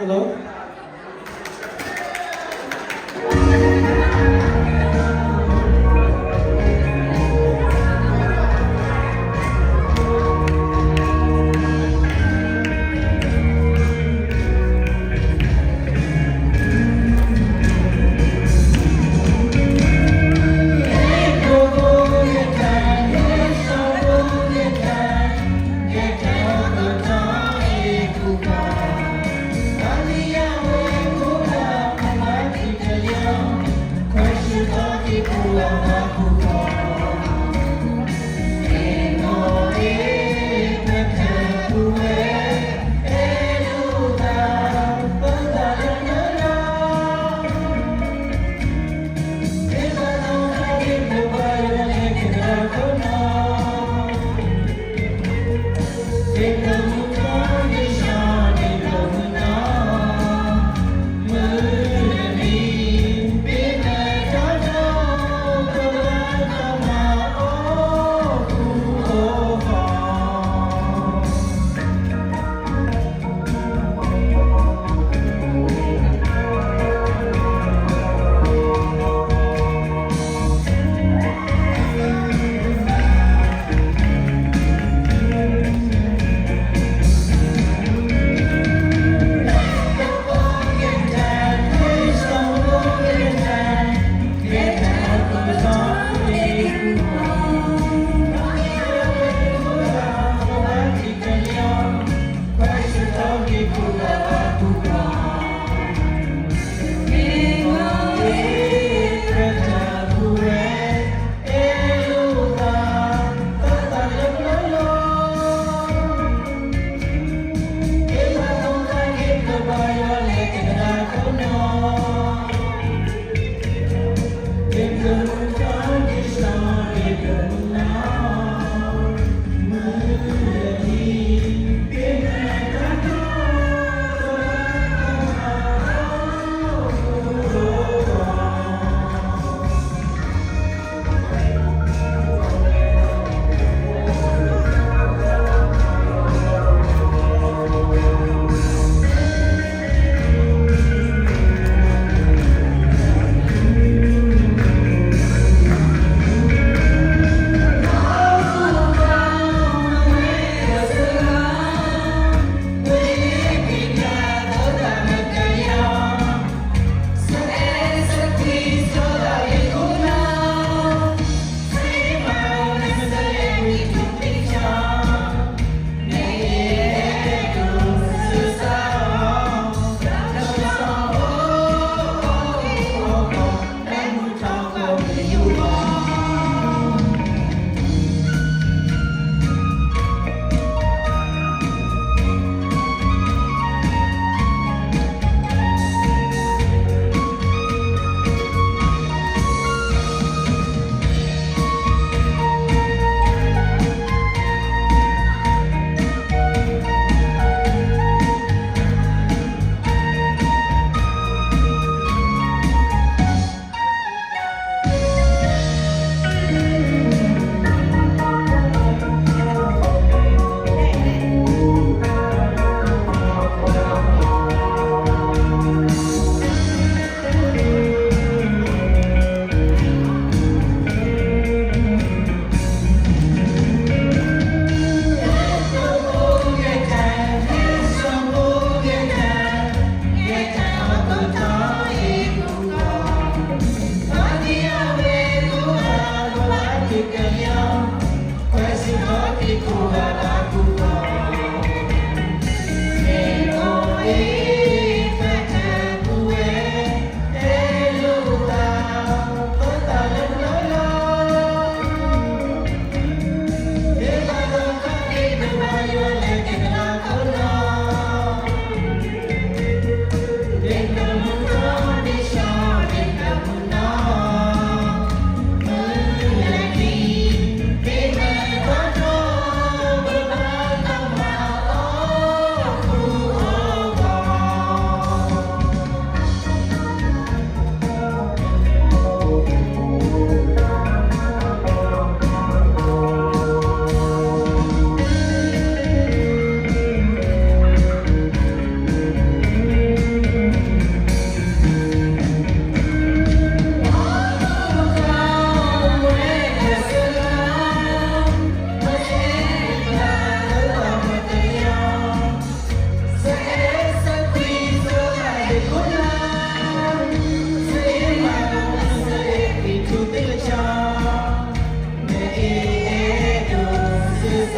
Hello.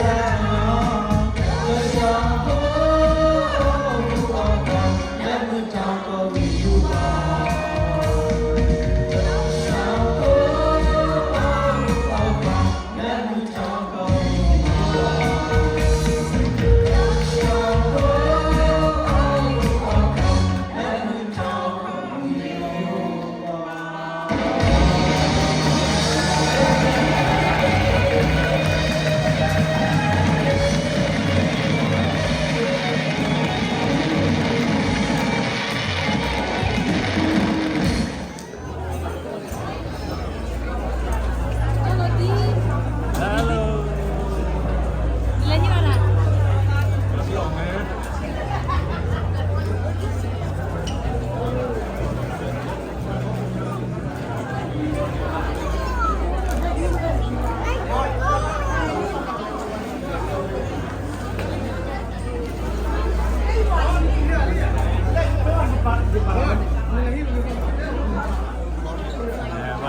ပ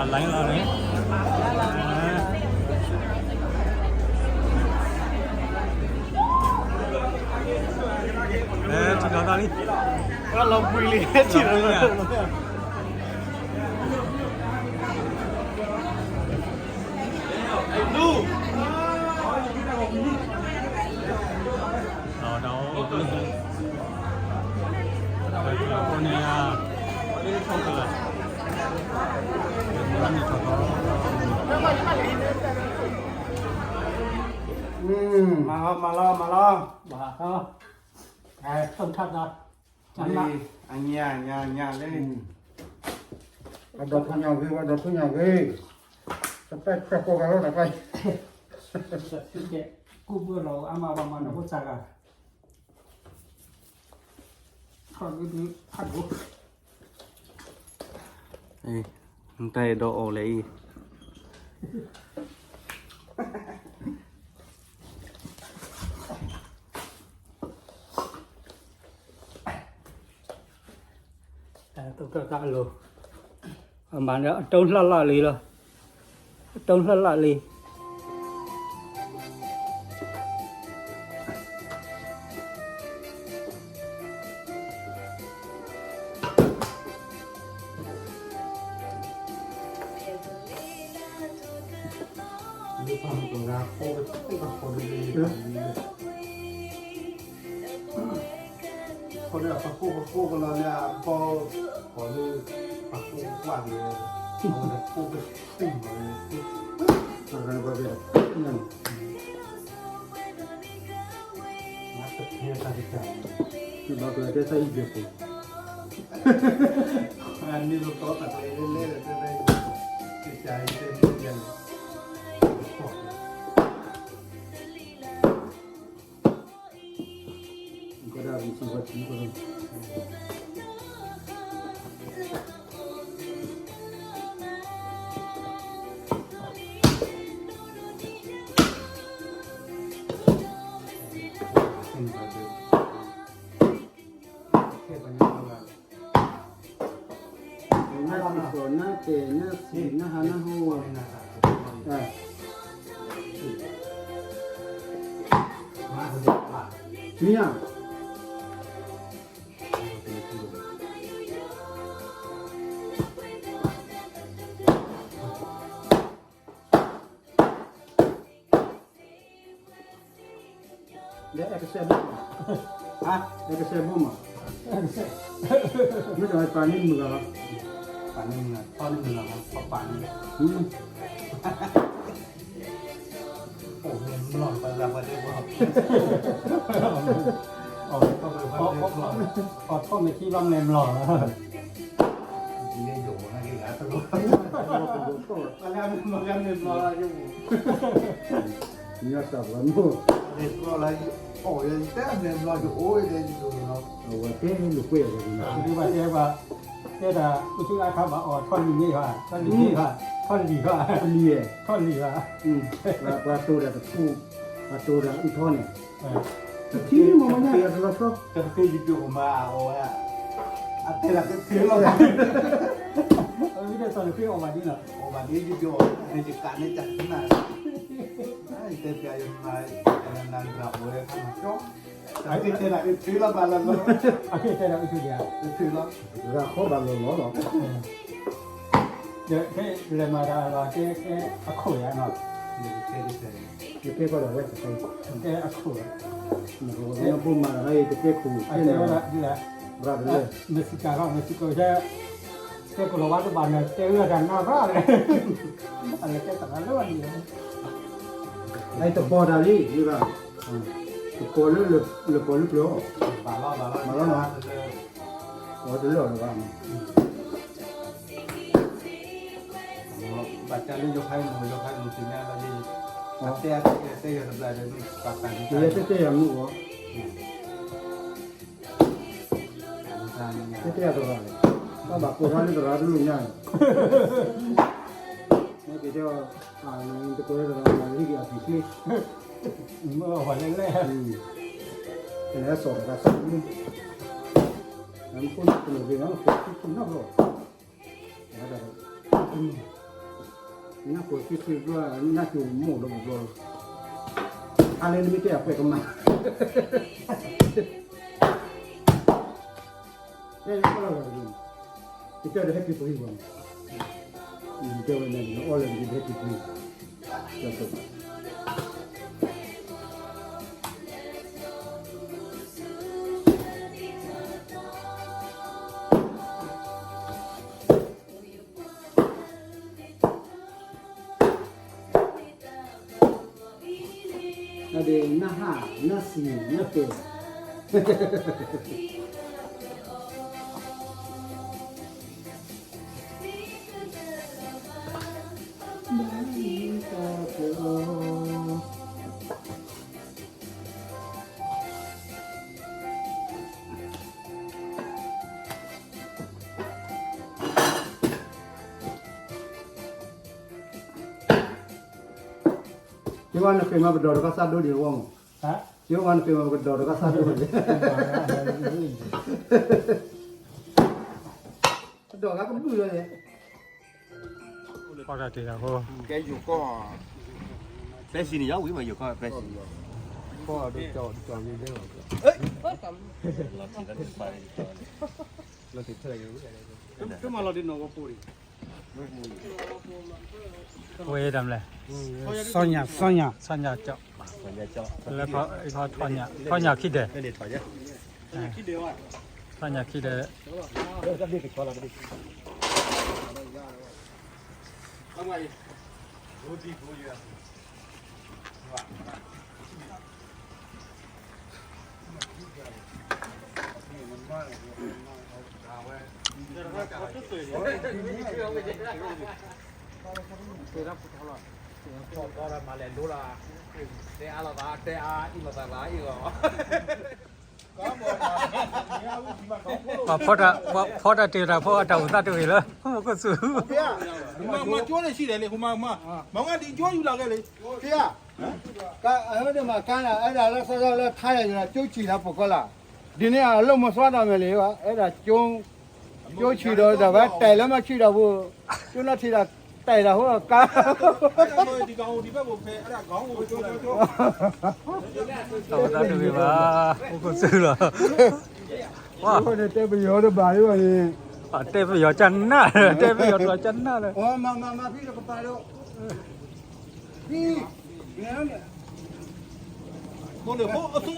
ှၤလၢလီၤန့ၣ်, အဲ, ထံလီၤတၢ်လံ, လီၤဘှံးလံ, ထံလီၤလံ, ဒီးအိၣ်န့ၣ်, မၤလီၤ မၤလီၤ မၤလီၤ, ဘၣ်, အဲ, ထုံထၣ်ဒီး, အညါ အညါ အညါလၢ, အဒီးထူၣ်ညါဂ့ၤ အဒီးထူၣ်ညါဂ့ၤ, တပဲၢ်ခွဲးကိးဂၤလီၤတၢ်ခါအံၤ, ကူၣ်ဘၣ်လီၤအါမး ပှၤမၤနၢၤဖိသၣ်ဂၤ, ထီၣ်ဒုးဒုးဖးဒိၣ်, တၢ်အဲၣ်ဒိးအီၣ်လဲၣ်အံၤ တၢ်အလိၤ, အမၤန့ၣ် အတုံးလှၣ်လၣ်လံလီၤ, အတုံးလှၣ်လၣ်လံ. နၢ်စံၣ်စိၤ နၢ်တဲာ် နၢ်စံၣ် နၢ်ဟါ နၢ်ဟိ, မ့ၢ်ဧါ. ဒီးအဲကစဲးဘိမး, အဲကစဲးဘိမး, မ့ၢ်ဒီးပာ်န့ၢ်မုာ်ဂၤလီၤ, ပာ်န့ၢ်မုာ်ဂၤ ထီၣ်န့ၢ်မုာ်ဂၤလီၤ ပပာ်န့ၢ်, အိၣ်မ့ၢ်လီၤပှၤသးပှၤဒဲးပှၤ, အီၣ်ထီၣ်မ့ၢ်ထံလီၤမ့ၢ်လီၤ, ယိာ်နဂ့ၤဂၤတလိၣ်, ပှၤလၢမ့ၢ်မၤလၢမ့ၢ်ဘျီလီၤယိာ် မ့ၢ်စၢ်ပှၤမိၢ်, အီၣ်ဝဲတဲမ့ၢ်ဘျီယအိၣ်ဝဲတဲယိာ်လီၤ, အဝဲတဲလိာ်ကွဲၢ်ဝဲ, ဒ်ဘၣ်တဲဘၣ်, တဲဒၣ် အိၣ်ဆူၣ်အါခါဘၣ်အီၣ်ထီၣ်လံၤမ့ၢ်ဘၣ် ထီၣ်လံၤမ့ၢ်ဘၣ် ထီၣ်လံၤဘၣ် ထီၣ်လံၤဘၣ်, ပှၤတိၤဒၣ်တထူၣ်, ပှၤတိၤဒၣ်အုၣ်ထီၣ်န့ၣ်, တထံၣ်မ့ၢ်မ့ၢ်ညါတလီၤဆီ, တက့ယိာ်မၤအီၣ်ဝဲ, အတဲဒၣ်တထံၣ်လီၤ, အဝဲဒၣ်စီၤနဃ့အီၣ်ဘၣ်ဒ်လီၤ, အီၣ်ဘၣ်ဒ်ယိာ်, ယကးန့ၣ်တၢ်နၢ်လီၤ တဲပျးယမၤ နၤနၤအိၣ်ဝဲခါမၤကၠီ အက့တဲဒၣ်အုထုလီၤဘၣ်လီၤလီၤ အက့တဲဒၣ်အုထုဒံး အုထုလီၤ ဂၤခီဘၣ်လီၤလီၤလီၤ ဖဲလဲၤမၤတၢ်လီၤ ကဲကဲအခိၣ်ယါနီၤ ယကဲကီးဒီးဝဲတကဲ ကဲအခိၣ် နဘိမၤတၢ်လၢယတကဲခိၣ် အတဲဝဲဒၣ်ဒ်လဲၣ် ဘၣ်တလဲၣ် မ့ၢ်စံးကၤထီၣ် မ့ၢ်စံးကၤဝဲ တဲကလီၤဝါတဘၣ်န့ၣ် တဲဝဲဒၣ်နၤရၣ်လဲၣ် အလဲၤတဲတၢ်လၢဝဲန့ၣ် အတဘီၣ်တၢ်လံ ဒ်ဘၣ် တကိးလၢ လၢကိးလၢပျၢၤ ဘၣ်လီၤ ဘၣ်လီၤ ဘၣ်လီၤနီၤ ကိးတလၢာ်လၢၤဘၣ် ဘၣ်တၢ်လၢယိၤခါယမိၢ် ယိၤခါယမိၢ်သ့ၣ်ညါလီၤ ယဲ အတဲအတဲတဲယၤတဘျီဒီး ပှၤတၢ်န့ၣ် ယဲတဲတဲယၤမုၢ်အီၤ တဲတဲယၤတရၣ်လဲၣ် ဘၣ်ဘၣ်ကိးထီၣ်လၢတရၣ်တလိၣ်ညါန့ၣ် မ့ၢ်က့ၤတဲအီၤ တကိးလၢတရၣ်မၤလၢဟံၣ်က့ၤအပံၤချ့ မ့ၢ်အီၤလဲၣ်လဲၣ် ကလဲၤစီၤတဂၤစီၤမုၢ် နဖိန့ၣ်ကလိာ်က့ၤနီၤ ဖိခိၣ်နီၢ်ဘျီ နၢ်ကိးသုသုဘျီ နၢ်ကိးမိၢ်ဒီးဘျီ အါလၢနမ့ၢ်တဲအပှဲၤကမၣ် အဲၣ်လၢကီၢ်လၢ်ဂၤတဂ့ၤ ယတဲဒီးဟဲက့ၤပဂံၢ်ပှၤမး ယတဲဝဲန့ၣ် အီၣ်လၢနက့ၤဒီးဟဲက့ၤပဂံၢ် ကၠီကၠီ နဒ့နၢ်ဟၣ် နၢ်စံၣ် နၢ်ပဲာ် ယဝဲနဃ့မၤပဒီးတခါစးဒိဒံးဝဲမး, ယဝဲနဃ့မၤပကဒီးတခါစးဒိ, ပဒီးကဘုၣ်လီၤန့ၣ်, ဖီတၢ်တ့ၢ်တၢ်ဖိ, ကဲယိၤကီၢ်, ပဲစံးန့ၣ်ယဝံၤမး ယိၤကီၢ်ပဲစံး, ဖီဒိကၠီဒိကၠီလံ, တမၤလီၤဒ်နီၢ်ဝဲပူၤန့ၣ် ဝဲဒၣ်မလဲၣ်, စီညၣ် စီညၣ် စီညၣ်ကၠီ, လၢထီညၣ် ထီညၣ်ခံဒဲး, ထီညၣ်ခံဒဲး, မၤလဲၤဒိလီၤ, တဲအါလီၤသး တဲအါအံၤလီၤသးလၢအံၤလီၤ. ပှၤဖီတၢ်တ့ၢ်တၢ်ဖိအတၢ်အိၣ်သးတဂ့ၤလၢ မူခိၣ်စူၤ, မၤကၠိန့ၣ်ဆံးဒဲးလံ, မၤ မၤ မၤ မၤ မၤ မၤ ဒ်ကၠိယူၤလီၤကဲလံ, ကဲဧါ, ကဲ အဝဲဒၣ်မၤကါန့ၣ် အဲၣ်ဒၣ်လၢစီစီလၢထါယၤ ကၠိဆံးလၢပကီၢ်လၢ်, ဒ်န့ၣ်အလိၣ်မၤသွါဒီးမဲာ်လံ, အဲၣ်ဒၣ်ကၠိ ကၠိဆံးဒီး တၢ်ဝဲတဲာ်လၢမၤဆံးဒီးပူၤ, ကၠိနီၢ်ထံးဒီးတဲာ်ဒီးဟိကါ တၢ်အိၣ်သးတဂ့ၤဘၣ်, မူခိၣ်စူၤလီၤ, ဝဲန့ၣ်တဲပယီၤတဘၣ်လံဘၣ်န့ၣ်, တဲပယီၤကနၣ်, တဲပယီၤတဘၣ်ကနၣ်လၢ, မၤ မၤ မၤ ဖံဒီးကပၤဒီး ဖံန့ၣ်, အသူ